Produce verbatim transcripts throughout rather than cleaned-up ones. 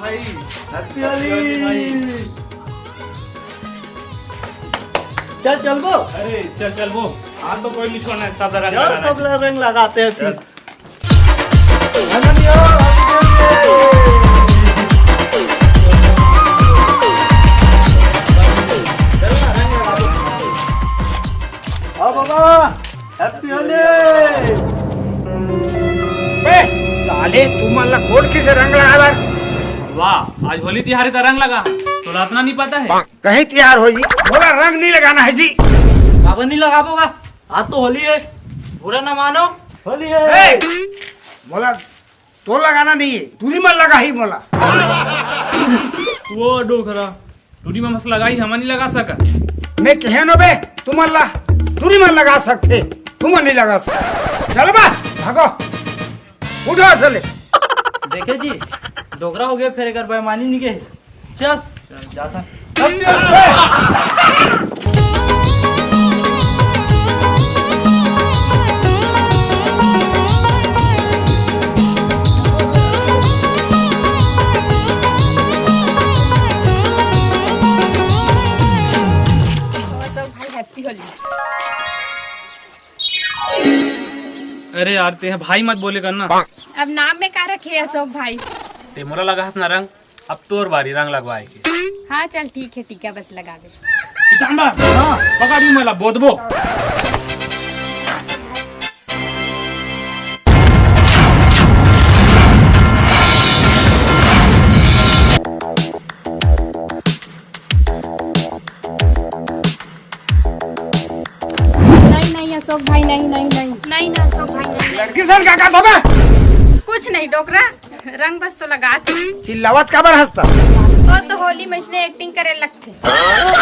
Happy Holi। चल, चलबो। अरे चल चलबो। आज तो कोई नहीं छोड़ना है, सब रंग चल, लगाना है। सब रंग लगाते हैं फिर। चल। हाँ बाबा, Happy Holi। बे साले, तुमन ला कोन किसे रंग लगाए बर? वाह, आज होली तिहार हे त रंग लगा, तोला अतना नहीं पता है? कहीं तिहार हो जी, मोला रंग नहीं लगाना है जी। काबर नहीं लगाबो गा? आज तो होली है, बुरा ना मानो, होली है। ए, मोला तो लगाना नहीं है, टूरी मन लगाही मोला। वो डोकरा, टूरी मन बस लगाही, हमन नहीं लगा सकत। मैं कहे न बे, तुमन ला टूरी मन लगा सकथे, तुमन नहीं लगा सकत। चल बा, भागो, उठो चले। देखे जी, डोकरा हो गया, फिर एक बेईमानी नहीं के। चल, जाता। और सब भाई Happy Holi। अरे यार, ते भाई मत बोले करना। अब नाम में का रखे अशोक भाई? ते मोला लगा हस ना रंग, अब तोर बारी रंग लगवाए के। हाँ चल ठीक है, टीका बस लगा दे। पीताम्बर, हाँ। पकड़ी मला बोदबो। नहीं नहीं अशोक भाई, नहीं नहीं नहीं। नहीं ना अशोक भाई, नहीं। लड़की सन का का था बे? कुछ नहीं डोकरा, रंग बस तो लगात। चिल्लावत काबर हंसता? वो तो होली में इसने acting करे लगथे।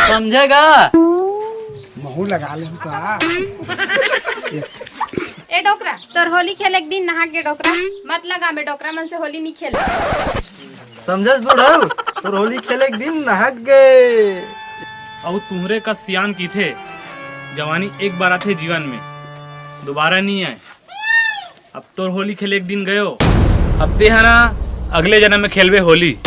समझेगा? महू लगा ले का? ए डोकरा, तोर होली खेले के दिन नहा के डोकरा, मत लगा, मैं डोकरा मन से होली नहीं खेल। समझस बुढ़ऊ, तोर होली खेले के दिन नहा के। अउ तुम्हरे का सियान की थे, जवानी एक बार आथे जीवन में, दोबारा नहीं आए। अब तोर होली खेले एक दिन गयो, अब ते हा ना अगले जन्म में खेलबे होली।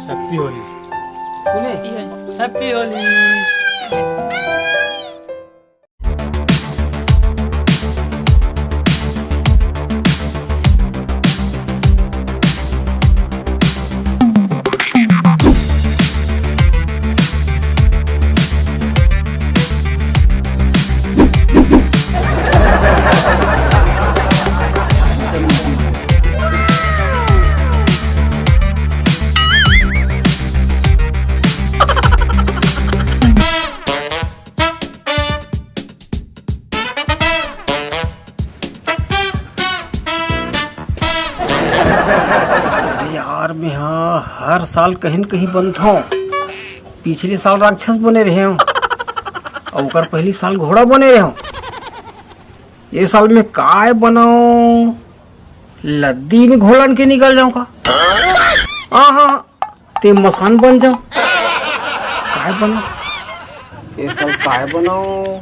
Happy Holi। सुने? Happy Holi। अरे यार, मैं हा हर साल कहीं न कहीं बनथों। पिछले साल राक्षस बने रहे हूँ, अउ ओकर पहली साल घोड़ा बने रहे हूँ। ये साल मैं काय बनाऊं? लद्दी में घोलन के निकल जाऊं का? हाँ हाँ, ते मसान बन जाओ। काय बनाओ? ये सब काय बनाओ?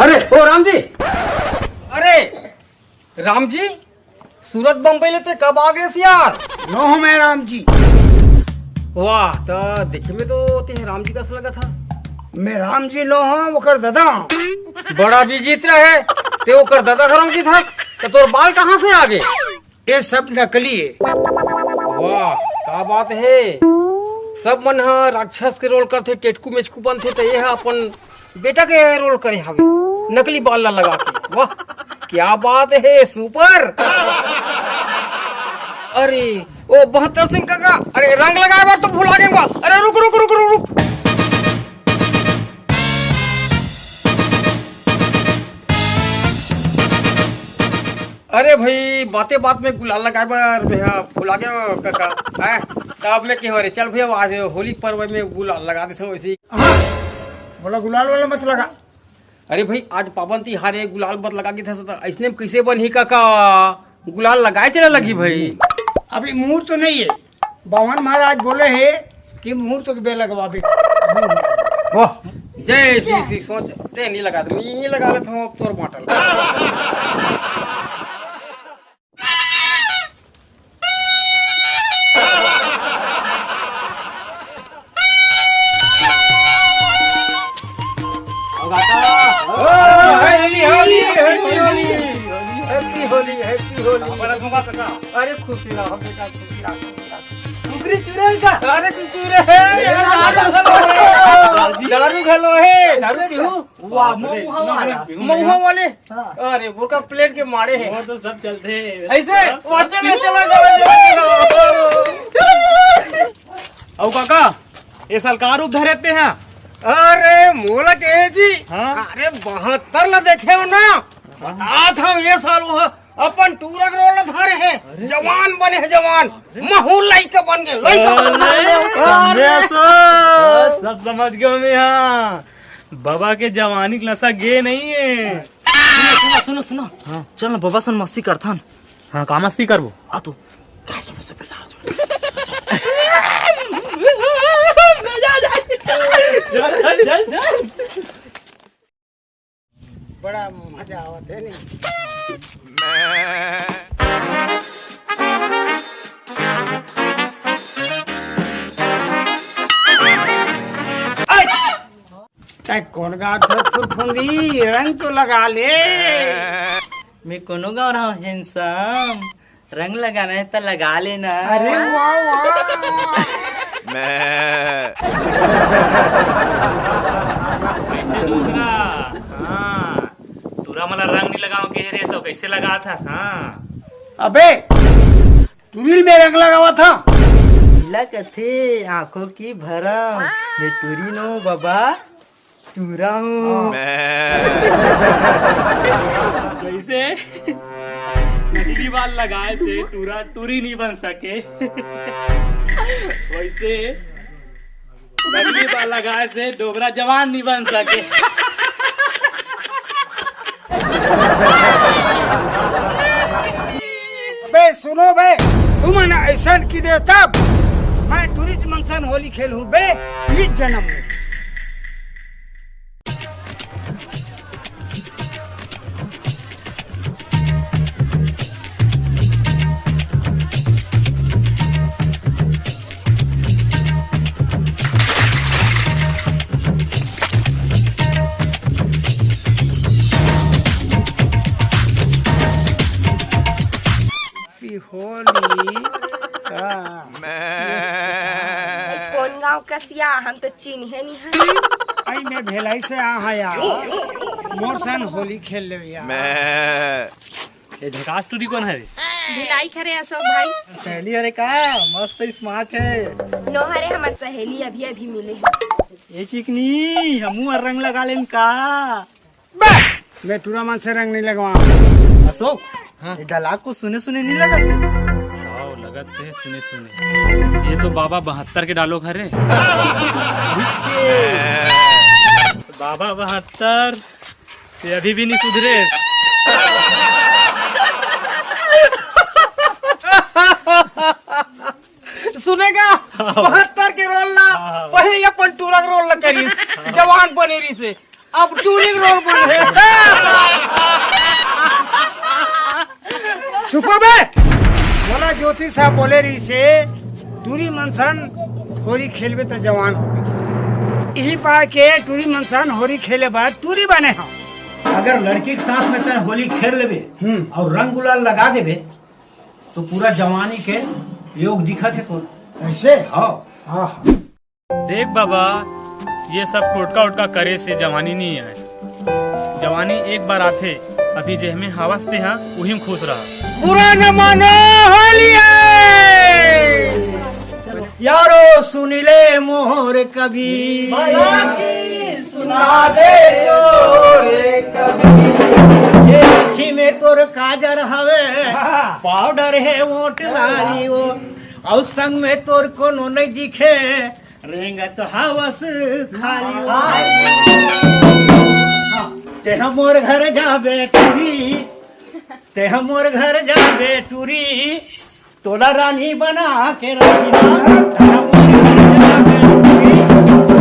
अरे ओ राम जी, अरे राम जी, सूरत बम्बई ले ते कब आ गए यार? नो हो मैं राम जी। वाह, त देखे में तो ते राम जी कस लगत हा। मैं राम जी नो हो, ओकर दादा। बड़ा विचित्र है, ते ओकर दादा का राम जी था, तो तोर बाल कहाँ से आ गए? ये सब नकली है। वाह, का बात है। सब मन ह राक्षस के रोल करथे, टेटकू मेचकू बनथे, त ये ह अपन बेटा के रोल करे हावे, नकली बाल ला लगा के। वाह, क्या बात है, सुपर। अरे ओ बहत्तर सिंह काका, अरे रंग लगाए बर तो भुला गेंव। अरे रुक रुक रुक रुक रुक। अरे भाई, बाते बात में गुलाल लगाए बर मैं हा भुला गेंव काका। हैं? तब मैं कहेंव, अरे चल भैया, आज होली पर्व में गुलाल लगा देथन वैसे ही। हाँ, बोला गुलाल वाला मत लगा। अरे भाई, आज पावन तिहार है, गुलाल मत लगा के था, अइसने में कैसे बनही काका? गुलाल लगाए चला लगी भाई। अभी मुहूर्त तो नहीं है, बावन महाराज बोले हे कि मुहूर्त के बेर लगवाबे। वाह। जय श्री श्री सोच। ते नहीं लगा, तुम यहीं लगा लेता हूँ अब तोर bottle. Happy Holi, Happy Holi, Happy Holi, Happy Holi। अरे खुशी रहो बेटा, खुशी रहो, खुशी रहो। कुकरी चुड़ैल का? अरे कुकरी चुड़ैल है, अरे दारू घलो है, दारू घलो है, दारू पीहू? वाह, महुआ वाला। महुआ वाले? हाँ। अरे, बुरका प्लेट के मारे हैं। वो तो सब चलते हैं। ऐसे? वाह, चलो, चलो, चलो, चलो, चलो। अउ काका, ये साल का रूप धरे ते हैं? अरे, मोला कहे जी। हाँ? अरे, बहत्तर ला देखे हो ना? बता था ये साल वो अपन टूरा के रोल ला धरे हैं। अरे। जवान बने हैं, जवान। महू लइका बन गए, लइका बन गए। अरे, समझे सो? सब समझ गयो मैं, हाँ। बाबा के जवानी के नशा गे नहीं है। सुनो, सुनो, सुनो, सुनो। हाँ। चल ना, बाबा सन मस्ती करथन। हाँ, का मस्ती करबो? आ तू। चल, चल, चल, चल। बड़ा मजा आवत है नहीं? तै कोन गाँव थस फुरफुंदी? रंग तो लगा ले। मैं कोनो गाँव रहा हूँ, handsome। रंग लगाना है तो लगा लेना। अरे वाह, वाह। मैं। कैसे डोकरा? हाँ, टूरा मन ला रंग नहीं लगाओ के रे, सो कैसे लगाथस? हाँ। अबे, टूरी ल मैं रंग लगावत हँव। नीला कथे आँखों की भरम, मैं टूरी नों बाबा, टूरा हूँ। हाँ। कैसे? नकली बाल लगाए से टूरा टूरी नहीं बन सके, वैसे नकली बाल लगाए से डोकरा जवान नहीं बन सके। अबे सुनो बे, तुमन ऐसन किदे तब मैं टूरी मन सन होली खेलहूँ बे, इस जन्म में। Happy Holi का। कोन गाँव कस या? हम तो चिन्हे नहीं है। आई मैं भिलाई से आ हा यार, मोर सन होली खेल ले यार। ये झकास टूरी कोन हरे? भिलाई खरे अशोक भाई। सहेली हरे का? मस्त smart है। नो हरे, हमर सहेली अभी अभी मिले है। ये चिकनी, हमू हर रंग लगा लेन का? बे, मैं टूरा मन से रंग नहीं लगवा। अशोक, हाँ। ये डायलॉग को सुने सुने नहीं लगत है? हाँ, लगत है सुने सुने। ये तो बाबा बहत्तर के डायलॉग हरे। बाबा बहत्तर, ये अभी भी नहीं सुधरे। सुनेगा? बहत्तर के रोल ला, हाँ, हाँ। पहले ये अपन टूरा के रोल ला करिस, हाँ। जवान बने रहिसे, अब टूरी के रोल बने। चुप बे। बोला ज्योतिष साहब बोले रहिसे, टूरी मन सन होरी खेलबे त जवान होबे। इही पाय के टूरी मन सन होरी खेले बर टूरी बने हँव। अगर लड़की के साथ में तैं होली खेल लेबे हम्म। और रंग गुलाल लगा देबे, तो पूरा जवानी के योग दिखत हे तोर। ऐसे? हाँ। हाँ, हाँ। देख बाबा, ये सब टोटका उटका करे से जवानी नहीं आए। जवानी एक बार आथे, अभी जेहमे हवस ते हा, उही में खुश रहा। बुरा न मानो, होली है। यारो सुन ले मोर कभी। भला की सुना दे ओ रे कभी। ये आँखी में तोर काजर हवे, हाँ। पाउडर है ओठ लाली वो, अउ संग में तोर कोनो नहीं दिखे, रेंगत हवस खाली वो। हाँ। ते हा मोर घर जाबे टूरी, ते हा मोर घर जाबे टूरी, तोला रानी बना के रखी ना, तोला मोर घर जाबे टूरी।